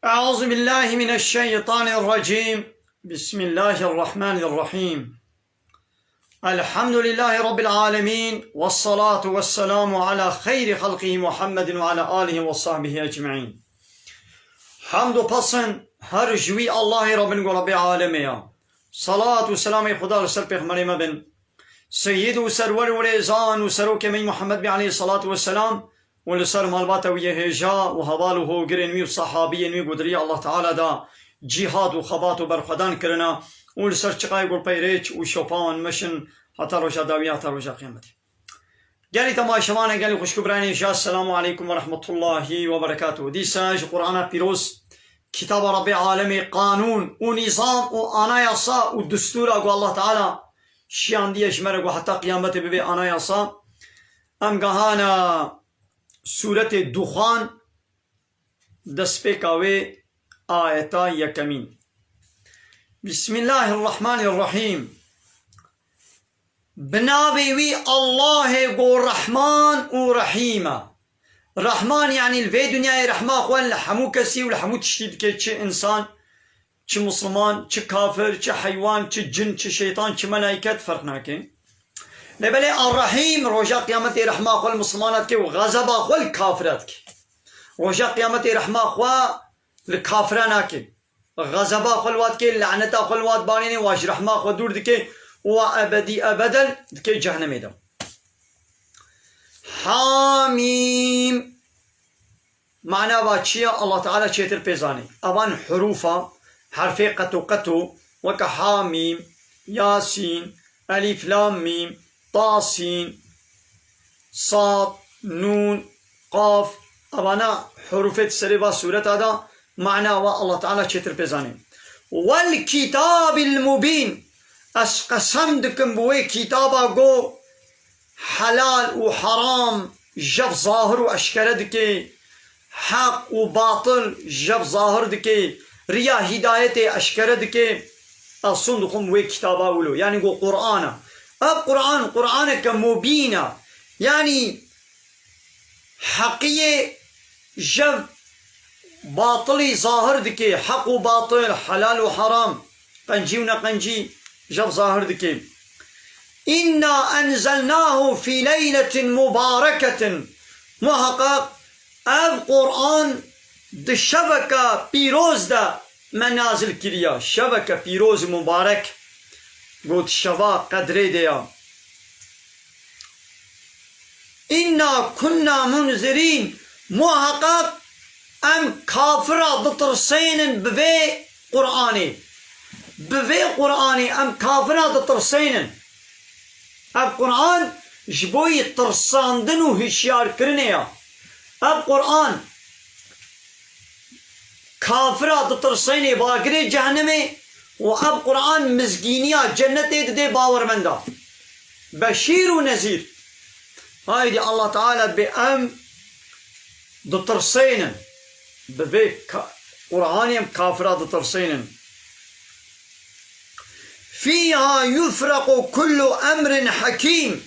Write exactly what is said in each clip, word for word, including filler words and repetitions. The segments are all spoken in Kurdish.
أعوذ بالله من الشيطان الرجيم. بسم الله الرحمن الرحيم. الحمد لله رب العالمين، والصلاة والسلام على خير خلقه محمد وعلى آله وصحبه أجمعين. Hamd û pesn her ji wî Allahê re bin ku Rebbê alemê ya. Salat û selamê Xuda li ser pêxemberê me bin. Seyyid û serwer û rêzan û serokê me Muhammed bî aleyhissalatu vesselam û li ser malbata wî yê hêja û heval û hogirên wî û sahabiyên wî ku di rêya Allah Teala da cîhad û xebat û berxwedan kirina û li ser çiqayê ku peyrêç û şopan meşin heta roja dawî, heta roja qiyametê. Gelî temaşevanê, gelî xwişk û birayên hêja, Selamu aleykum ve rahmetullahi ve berekatuhu. Dîsa ji Qur'ana pîroz, kitaba Rebbê alemê, qanûn û nîzam û anayasa û destûra ku Allah Teala şiyandiye ji me re ku heta qiyametê bibe anayasa. Em gehana sûretê Duxan, destpêka wê ayeta yekemîn. Bismillahirrahmanirrahîm. Bi navê wî Allahê ku Rehman û Rehîm e. Rehman, yanî li vê dinyayê rehma xwe li hemû kesî û li hemû tiştî dike, çi însan, çi misliman, çi kafir, çi heywan, çi cin, çi şeytan, çi melayket ferq nake. Lê belê Ar-Rehîm roja qiyametê rehma xwe li mislimana dike û xezeba xwe li kafira dike. Roja qiyametê rehma xwe li kafira nake. Xezeba xwe li wa dike, laneta xwe li wa dibarêne, wa ji rehma xwe dûr dike û wa ebedî ebeden dike cehnemê de. Hamîm. Mana va çi ye? Allah Teala çêtir pê zanî. Evan hurûfa, herfê qeto qeto, weke Hamîm, Yasîn, Elîf Lam Mîm, Tasîn, Sad, Nûn, Qaf, evana hurûfê di serê va sûreta de, mana wa Allah Teala çêtir pê zanî. Wel kitabil mubîn, ez qesem dikim bi wê kitaba ku helal û heram jev zahir û eşkere dike, heq û batil jev zahir dike, riya hîdayetê eşkere dike. Ez sond dixwim wê kitaba wilo, yanî ku Qur'an e. Ev Qur'an, Qur'aneke mubîn e. Yanî heqiyê jev batilî zahir dike, heq û batil, helal û heram, qencî û neqencî jev zahir dike. Inna enzelnahu fî leyletin mubareketin. Muheqeq ev Qur'an di şeveke pîroz de me nazil kiriya. Şeveke pîroz û mubarek got şeva qedrê de ya. Inna kunna munzirîn. Muheqeq em kafira ditirsênin bi vê Qur'anê. Bi vê Qur'anê em kafira ditirsênin. Ev Qur'an ji bo yî tirsandin û hişyarkirinê ya. Ev Qur'an kafira ditirsênê bagirê cehennemê û ev Qur'an mizgîniya cennetê didê bawermenda. Beşîr û nezîr. Haydî Allah Teala dibê em ditirsênin. Bi vê ka-, Qur'anê em kafira ditirsênin. Fîha yufrequ kullu emrin hekîm.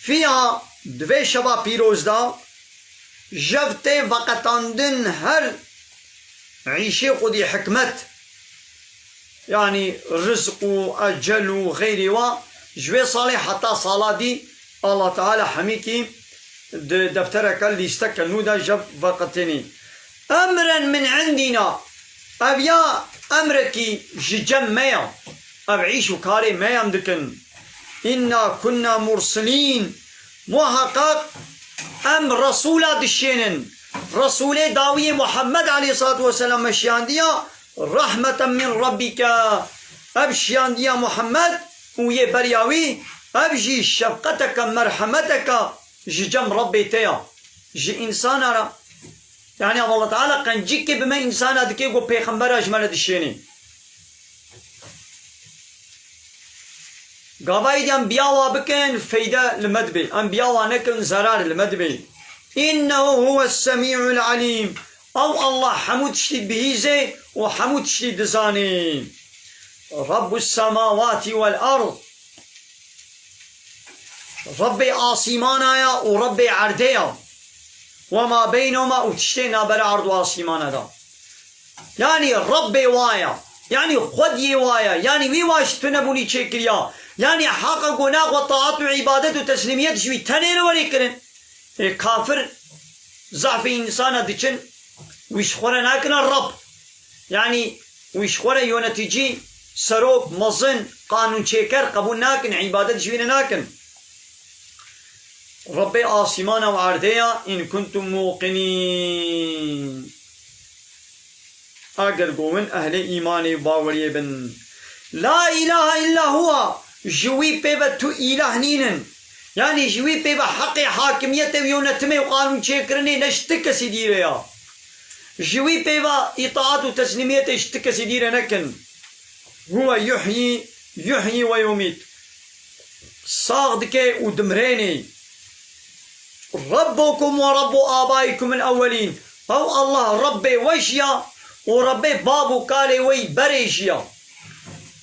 Fîha, di vê şeva pîroz de, jev tê veqetandin her îşê xwedî hikmet. Yanî rizq û ecel û xeyrê wa ji vê salê heta sala dî Allah Teala hemîkî di deftereke lîsteke nû de jev veqetinî. Emren min indîna. Ev ya emrekî ji cem me ya. Ev îş û karê me ya em dikin. Inna kunna mursilîn. Muheqeq em Resûla dişênin. Resûlê dawiyê Muhammed aleyhissalatu vesselam me şiyandiya. Rahmeten min rabbike. Ev şiyandiya Muhammed û yê beriya wî, ev jî şefqeteke, merhemeteke ji cem Rebbê te ya. Ji însana re. Yanî Allah Teala qencîkê bi me însana dike ku pêxembera ji me re dişênê. Gava êdî em biya wa bikin, feyde li me dibê. Em biya wa nekin, zerar li me dibê. Înnehu huwes semî'ul alîm. Ew Allah hemû tiştî dibihîzê û hemû tiştî dizanê. Rabbus semawatî wel erd. Rebbê asîmana ya û Rebbê erdê ya. Wema beynehuma û tiştê nabera erd û asîmana da. Yanî Rebbê wa ya. Yanî Xwediyê wa ya. Yanî wî wa ji tu nebûnî çêkiriya. Yanî heqa ku naxwe taat û îbadet û teslîmiyet ji wî tenê re werê kirin. Ê kafir zafê însana diçin, wî ji xwe re nakine Reb. Yanî wî ji xwe re yönetici, serok, mezin, qanûnçêker qebûl nakin, îbadet ji wî re nakin. Rebbê asîmana û erdê ya, in kuntum muqinîn. Eger ku hûn ehlê îmanê û baweriyê bin. La îlahe illa huwa, ji wî pê ve tu îlah nînin. Yanî ji wî pê ve heqê hakimiyetê û yönetimê û qanûn çêkirinê ne ji ti kesî dî re ya. Ji wî pê ve îtaat û teslîmiyetê ji ti kesî dî re nekin. Huwe yuhyî, yuhyî ve yumît. Sax dike û dimrênê. Rabbukum ve Rabbu abaikumul ewwelîn. Ew Allah Rabbê we jî ya û Rabbê bab û kalê we yî berê jî ya.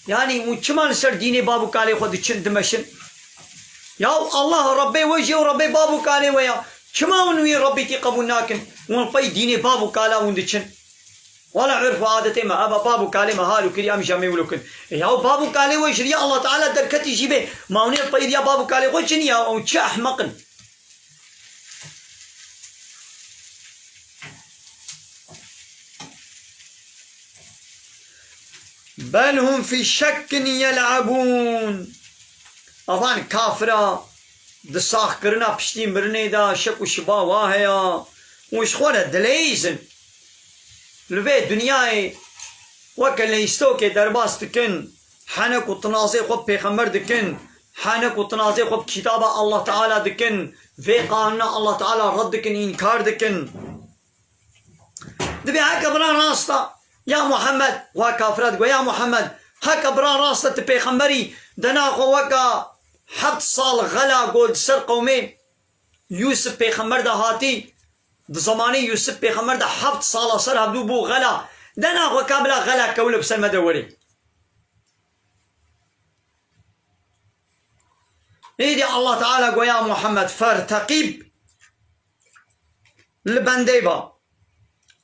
Yanî hûn çima li ser dînê bab û kalê xwe diçin, dimeşin? Ya Allah Rabbê we jî ya û Rabbê bab û kalê we ya. Çima hûn wî Rabbîtî qebûl nakin? Hûn pey dînê bab û kala hûn diçin. Wala urf û adetê me, eva bab û kalê me hal û kirî em jî em ê wilo kin. E yaw bab û kalê we ji riya Allah Teala derketî jî bê. Ma hûn ê pey riya bab û kalê xwe çin ya, ew çi ehmeq in. Bel hum fî şekkin yel'ebûn. Evan kafira di saxkirina piştî mirinê de şek û şiba wa heye û ji xwe re dileyîzin. Li vê dinyayê weke leyîstokê derbas dikin, hene ku tinazê xwe bi pêxember dikin, hene ku tinazê xwe bi kitaba Allah Teala dikin, vê qanûna Allah Teala red dikin, înkar dikin. Dibê heke bira rast e, ya Muhammed, wa kafira digo, ya Muhammed, heke bira rast e tu pêxemberî, dena xwe weka heft sal xela got li ser qewmê Yûsif pêxember de hatî, di zemanê Yûsif pêxember de heft sala ser hevdû bû xela, dena xwe ka bila xela kewle bi ser me de werê. Êdî Allah Teala go ya Muhammed, ferteqîb, li bendê ba,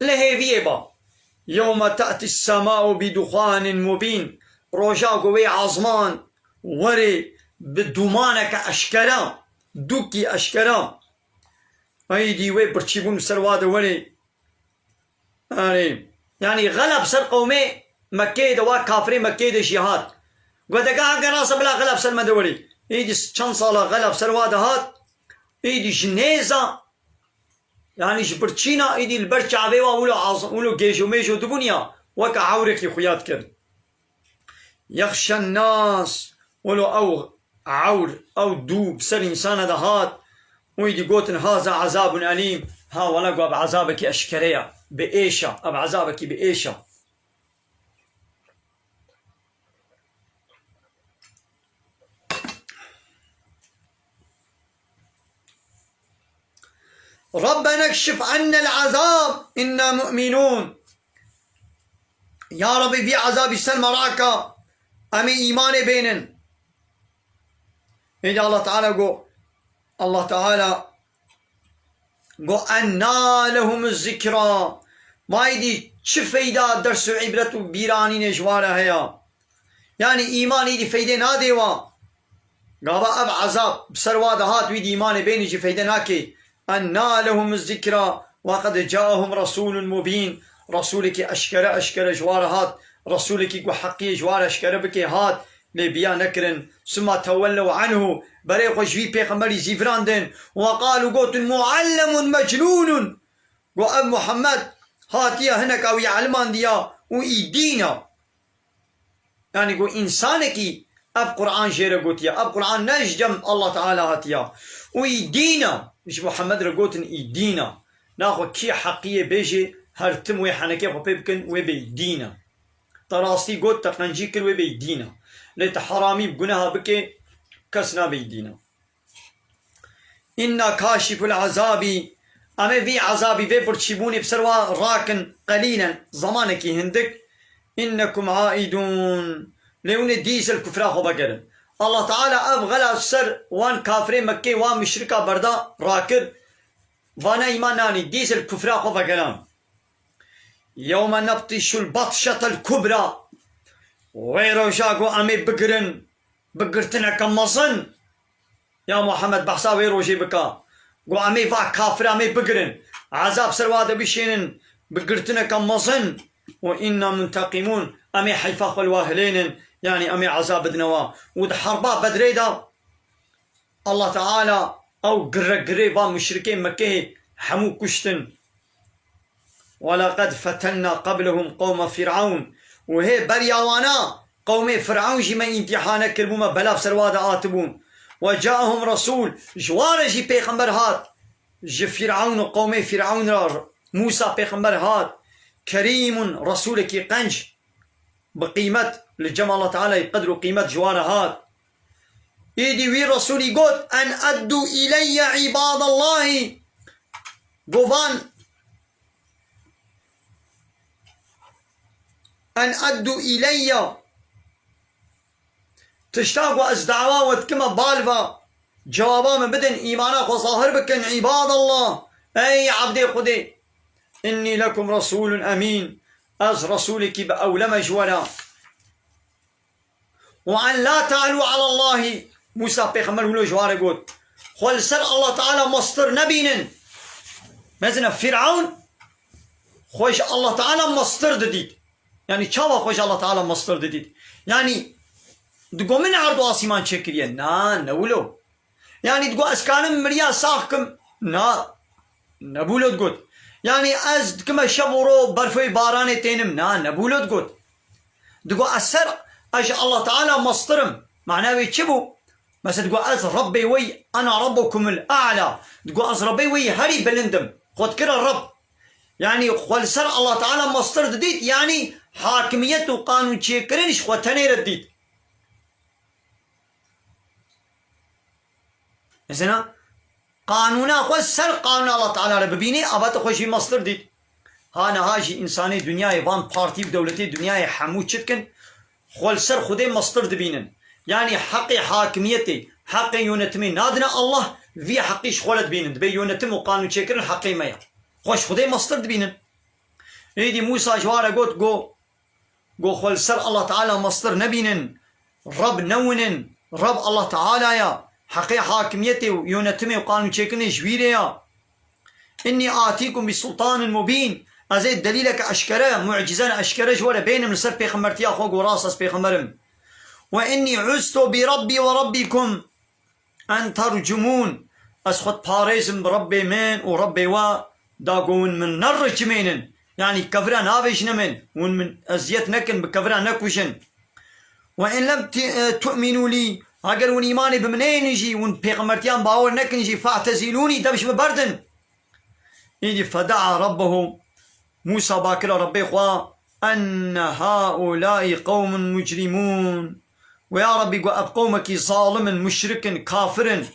li hêviyê ba. Yewme te'tî sema'u bi duxanin mubîn. Roja ku wê ezman werê bi dûmaneke eşkera, dûkî eşkera. Êdî wê birçîbûn bi ser wa de werê. Erê. Yanî xela bi ser qewmê Mekkeyê de, wa kafirê Mekkeyê de jî hat. Got, dega heke rast e bila xela bi ser me de werê. Êdî çend sala xela bi ser wa de hat. Êdî ji nêza, yanî ji birçîna, êdî li ber çavê wa wilo az-, wilo gêjo mêjo dibûn ya, weke ewrekî xuya dikir. Yexşen nas, wilo ew ewr, ew dû bi ser însana de hat û êdî gotin, haza ezabun elîm, ha wela gu ev ezabekî eşkere ya, bi êş a, ev ezabekî bi êş a. Rabbena kşif annel azab, inna mu'minun. Ya Rabbi, vî ezabî ser me rake, em ê îmanê bênin. Êdî Allah Teala go, Allah Teala go, enna lehum zikra. Ma êdî çi feyda ders û îbret û bîranînê ji wa re heye? Yanî îman êdî feydê nadê wa. Gava ev ezab bi ser wa de hat, wî dî îmanê bênî jî feyde nake. Enna lehum zikra ve qed caahum rasulun mubîn. Rasulekî eşkere eşkere ji wa re hat. Rasulekî ku heqiyê ji wa re eşkere bike hat. Lê biya nekirin. Summa tewellew anhu. Berê xwe ji wî pêxemberî zîvirandin. Ve qalu, gotin, muallemun mecnunun. Go ev Muhammed hatiye hineka wî elimandiya û î dîn a. Yanî ku însanekî ev Quran jê re gotiye. Ev Quran ne ji cem Allah Teala hatiye. Û î dîn a. Ji Muhammed re gotin î dîn a. Naxwe kî heqiyê bêjê, her tim wê henekê xwe pê bikin, wê bê î dîn a. Te rastî got, te qencî kir, wê bê î dîn a. Lê te heramî bi guneha bike, kes nabe î dîn a. Inna kâşiful azabî, em ê vî ezabî, vê birçîbûnê bi ser wa rakin, qelîlen, zemanekî hindik, innekum aidûn, lê hûn ê dî ser kufra xwe vegerin. Allah Teala ev xela ser wan kafirê Mekkê, wan muşrika berda, rakir, vana îman nanî, dî ser kufra xwe vegeran. Yewme nebtîşul batşetel kubra. Wê roja ku em ê bigirin, bi girtineke mezin. Ya Muhammed, behsa wê rojê bike. Ku em ê va kafira me bigirin. Ezab ser wa de bişênin bi girtineke mezin. Û inna munteqimûn. Em ê heyfa xwe li wa hilênin. Yanî em ê ezab bidine wa. Û di herba Bedrê de Allah Teala ew girregirê va muşrikê Mekkeyê hemû kuştin. وَلَقَدْ فَتَنَّا قَبْلَهُمْ قَوْمَ فِرْعَوْنَ. Û hê beriya wana qewmê Fir'ewn jî me îmtîhane kiribû, me bela bi ser wa de atibûn. وَجَاءَهُمْ رَسُولٌ. Ji wan re jî pêxember hat. Ji Fir'ewn û qewmê Fir'ewn re Mûsa pêxember hat. كَرِيمٌ, resûlekî qenc. Bi qîmet, li cem Allah Teala'yê qedr û qîmet ji wan re hat. Îdî wî Resûlî got, "En eddu îleyye îbadallahî." Govan, "En eddu îleyye." Tişta ku ez dawa we dikime bal ve, cewaba min bidin, îmana xwe zahir bikin, îbadallah. Ey ebdê Xwedê. "Innî lekum resûlun emîn." Ez resûlekî bi ewle me ji we re. "Ve en la te'lû alallahî." Mûsa pêxember wilo ji wan re got, "Xwe li ser Allah Teala mestir nebînin." Mezina Fîr'ewn xwe ji Allah Teala mestir didît. Yanî çawa xwe ji Allah Teala mestir didît? Yanî digo min erd û asîman çêkiriye? Na, ne wilo. Yanî digo ez kanim miriya sax kim? Na, ne wilo digot. Yanî ez dikime şev û ro berfê baranê tênim? Na, ne wilo digot. Digo ez ser, ez ji Allah Teala mestir im. Mana wê çi bû? Mesela digo ez Rebbê we yî, "Ena Rabbukumul A'la." Digo ez Rebbê we yî herî bilind im. Xwe dikire Reb. Yanî xwe li ser Allah Teala mestir didît, yanî hakimiyet û qanûnçêkirin ji xwe tenê re didît. Mesela qanûna xwe ser qanûna Allah Teala re bibînê, avata xwe jî mestir dît. Ha niha jî însanê dinyayê, van partî û dewletê dinyayê hemû çi dikin? Xwe li ser Xwedê mestir dibînin. Yanî heqê hakimiyetê, heqê yönetimê nadine Allah, vî heqî ji xwe re dibînin. Dibê yönetim û qanûnçêkirin heqê me ye. Xwe ji Xwedê mestir dibînin. Êdî Mûsa ji wan re got, go, Go xwe li ser Allah Teala mestir nebînin. Reb newinin. Reb Allah Teala ya. Heqê hakimiyetê û yönetimê û qanûnçêkirinê ji wî rê ya. Innî atîkum bi sultanin mubîn. Ez ê delîleke eşkere, mucîzene eşkere ji we re bênim li ser pêxembertiya xwe, go rast ez pêxember im. Ve innî uztu bi Rabbi ve Rabbikum en tercumûn, ez xwe diparêzim bi Rebbê min û Rebbê we da ku hûn min nericimênin, yanî kevira navêjine min, hûn min eziyet nekin, bi kevira nekujin. Ve in lem ti-, e, tu'minû lî, eger hûn îmanê bi min neynin jî, hûn pêxembertiyan bawer nekin jî, fe'tezîlûnî, dev ji min berdin. Îdî feda'a Rabbehu, Mûsa ba kira Rebbê xwe, enne haulâi qewmun mucrimûn. Go ya Rebbî, go ev qewmekî zalim in, muşrik in, kafir in.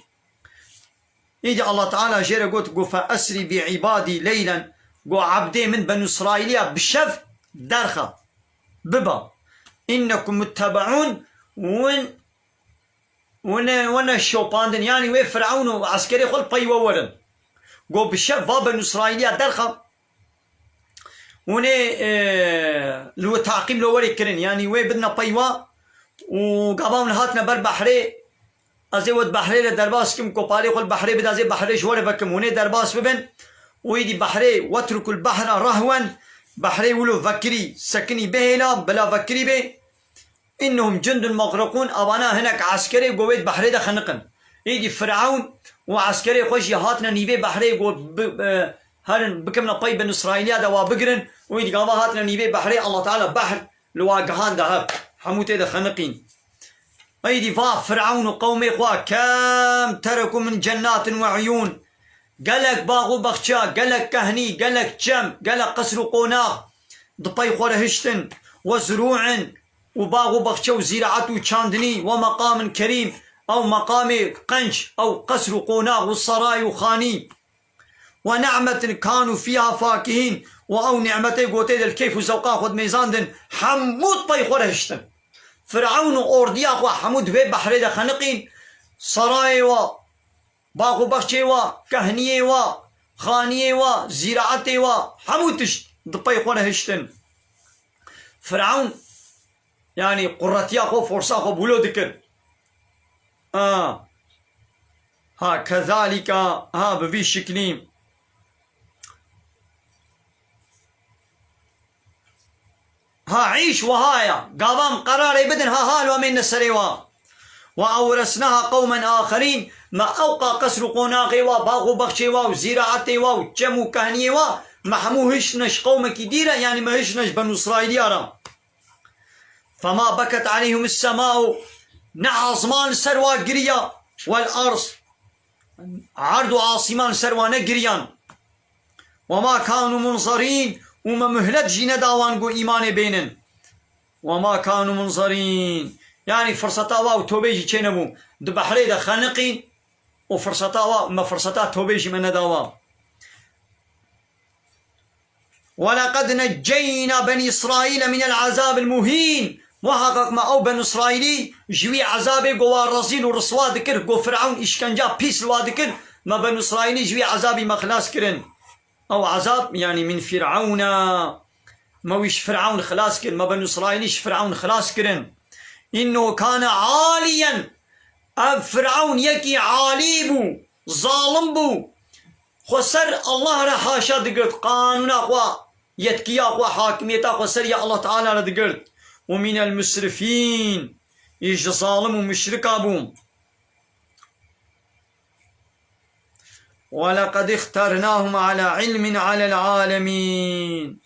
Îdî Allah Teala jê re got, go fe esrî bi îbadî leylen. Go ebdê min Benû Îsraîliya bi şev derxe. Biba. Înnekum muttebeûn. Win Wine, wine şopandin, yanî wê Firewn û eskerê xwe li pey we werin. Go bi şev va Benû Îsraîliya derxe. Wine, e, li we taqîb li we werê kirin, yanî wê bidine pey we û gava min hatine ber behrê, ez ê we di behrê re derbas kim, kopalê xwe li behrê bide, ez ê behrê ji we re vekim. Wine derbas bibin û îdî behrê, wetrukul behra rehwen, behrê wilo vekirî, sekinî bihêla, bila vekirî bê. Innehum cundun mugraqûn, avana hinek eskerê go wê di behrê de xeniqin. Êdî Firewn û eskerê xwe jî hatine nîvê behrê, go bi, e, herin bikevine pey Benî Îsraîliya de wa bigirin. Û êdî gava hatine nîvê behrê, Allah Teala behr li wa gihande hev. Hemû tê de xeniqîn. Êdî va Firewn û qewmê xwe, kam tereku min cennatin ve uyûn. Gelek bax û baxça, gelek kehnî, gelek çem, gelek qesr û qonax di pey xwe re hiştin. Ve zurû'in, û bax û baxçe û zîraet û çandinî, ve meqamin kerîm, ew meqamê qenc, ew qesr û qonax û seray û xanî, ve ne'metin kanu fîha fakihîn, û ew nîmetê gotê de li keyf û zewqa xwe dimêzandin, hemû di pey xwe re hiştin. Firewn û ordiya xwe hemû di vê behrê de xeniqîn, serayê we, bax û baxçê wa, kehniyê wa, xaniyê wa, zîraetê wa, hemû tişt. di pey xwe re hiştin. Firewn, yanî quretiya xwe, forsa xwe bûlo dikir. A. Ha, kezalika, ha, bi vî şiklî. Ha, îş wiha ye. Gava em qerarê bidin, ha, halo em êne serê wa. Ve ewresnaha qewmen axerîn. Me ewqa qesr û qonaxê wa, bax û bexçê wa û zîraetê wa û çem û kehniyê wa, me hemû hiştine ji qewmekî dî re, yanî me hiştine ji Benû Îsraîliya re. Fema beket aleyhim semau, ne asman li ser wa giriya, wel ard, erd û asîman li ser wa negiriyan. Wema kanu munzerîn, û me muhlet jî neda wan ku îmanê bênin. Wema kanu munzerîn, yanî firseta wa û tobê jî çênebû. Di behrê de xeniqîn û firseta wa, me firseta tobê jî me neda wa. Welaqad necceyna Benî Îsraîle minel azabîl muhîn. Muheqeq me ew Benî Îsraîlî ji wî ezabê ku wa rezîl û riswa dikir, ku Firewn îşkenca pîs li wa dikir, me Benî Îsraîlî ji wî ezabî me xilas kirin. Ew ezab, yanî min Firewn e. Me wî ji Firewn xilas kir, me Benî Îsraîlî ji Firewn xilas kirin. Înnehu kane alîyen. Ev Firewn yekî alî bû, zalim bû. Xwe ser Allah re haşa digirt, qanûna xwe, yetkiya xwe, hakimiyeta xwe ser ya Allah Teala re digirt. Û mînel musrifîn, î ji zalim û muşrika bû. Welaqad ixternahum ala ilmin alel alemîn.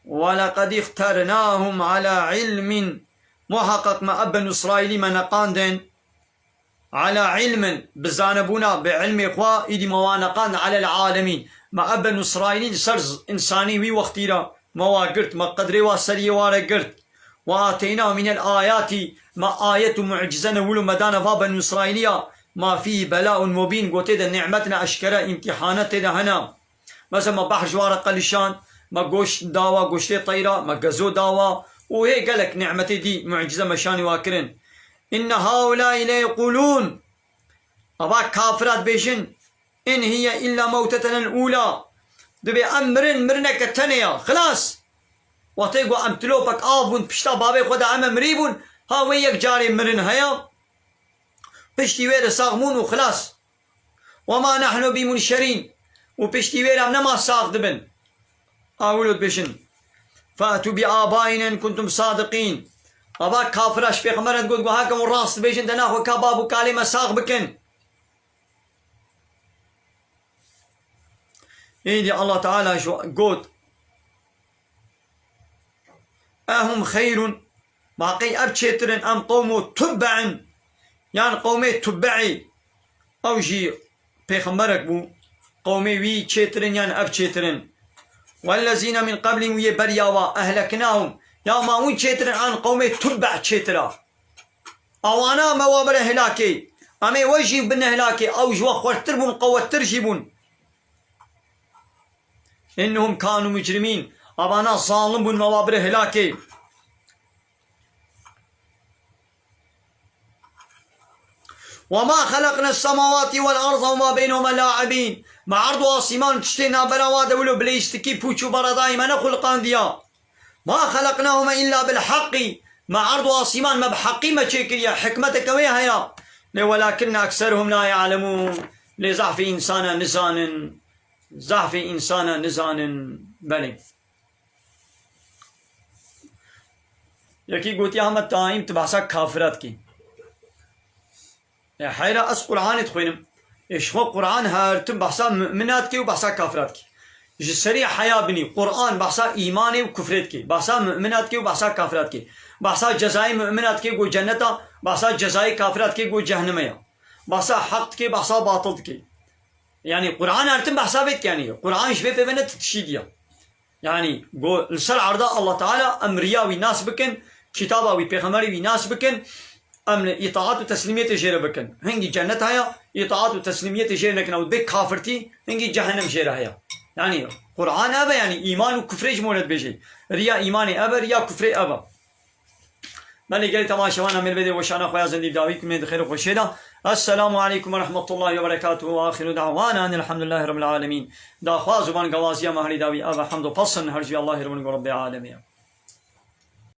Welaqad ixternahum ala ilmin. Muheqeq me ev Benî Îsraîlî me neqandin. Ala ilmin, bi zanebûna, bi ilmê xwe, îdî me wan neqand, alel alemîn. Me ev Benî Îsraîlî li ser z-, însanî wî wextî re me wa girt, me qedrê wa seriyê wa re girt. Ve ateyna minel ayatî, me ayet û mucize ne wilo me dane va Benî Îsraîliya, ma fîhî belaun mubîn, gotê de nîmet ne eşkere, îmtîhane tê de hene. Mesela me behr ji wa re qelişand, me goşt dawa, goştê teyra, me gezo dawa û hê gelek nîmetê dî, mucize me şanî wa kirin. Inne haulâi leyeqûlûn. Ava kafira dibêjin, in hiye illa mewtetenel ûlâ. Dibê em mirin, mirineke tenê ya. Xilas. Wextê ku em tilopek av bûn pişta bavê xwe de em e mirî bûn, ha wê yek carê mirin heya. Piştî wê re sax bûn û xilas. Wema nahnu bimunşerîn. Û piştî wê re em nema sax dibin. A wilo dibêjin. Fa'tu bi abaina in kuntum sadiqîn. Ava kafira ji pêxember re digot, got, heke hûn rast dibêjin, de naxwe ka bab û kalê me sax bikin. Êdî Allah Teala ji got, Ehum xeyrun, ma qey ev çêtir in, em qewmo tubbe in, yan qewmê tubbe'î, ew jî pêxemberek bû, qewmê wî çêtir in, yan ev çêtir in. Wellezîne min qeblihim, wî yê beriya wa, ehleknahum, ya ma hûn çêtir in, an qewmê tubbe çêtir a. Awana me wa bire hilakê. Em ê we jî bine hilakê. Ew ji we xwertir bûn, qewettir jî bûn. Innehum kanu mucrimîn. Avana zalim bûn, me wa bire hilakê. Ve ma xelaqne semawati vel arda ve ma beynehuma la'ibîn. Me erd û asîman, tiştê navbera wa de wilo bileyistikî, pûç û beredayî me nexuliqandiya. Ma xelaqnahuma illa bil haqqî. Me erd û asîman me bi heqî me çêkiriye. Hikmeteke wê heye. Lê welakinne ekserhum la ya'lemûn. Lê zehfê însana nizanin. Zehfê însana nizanin. Belê. Yekî gotiye, Hema Taîm, tu behsa kafira dikî. E, heyra ez Qur'anê dixwînim. E, ji xwe Qur'an her tim behsa mumina dike û behsa kafira dike. Ji serî heya binî Qur'an behsa îmanê û kufrê dike. Behsa mumina dike û behsa kafira dike. Behsa cezayê mumina dike, got cenneta, behsa cezayê kafira dike, got cehenneme ya. Behsa heq dike, behsa batil dike. Yanî Qur'an her tim behsa vê dike yanî. Qur'an ji vê pê ve ne tu tişî diya. Yanî, go, li ser erda Allah Teala em riya wî nas bikin, kitaba wî, pêxemberê wî nas bikin, em îtaat û teslîmiyetê jê re bikin. Hingî cennet heye, îtaat û teslîmiyetê jê re nekin, ew dibê kafirtî, hingî cehennem jê re heye. Yanî, Qur'an ev e, yanî îman û kufrê ji me re dibêje. Riya îmanê ev e, riya kufrê ev e. Belê gelî temaşevana mêrvê dê weşana xwe ya zindî dawî kimê di xêr û xweşiyê de. Esselamu aleykum ve rahmetullahi ve berekatuhu ve ahiru da'wana enelhamdülillahi rabbil alemin. Daxwaz û bangewaziya me herî dawî ev e, hemd û pesn her jî Allahê rûnî û Rebbê alemê ye.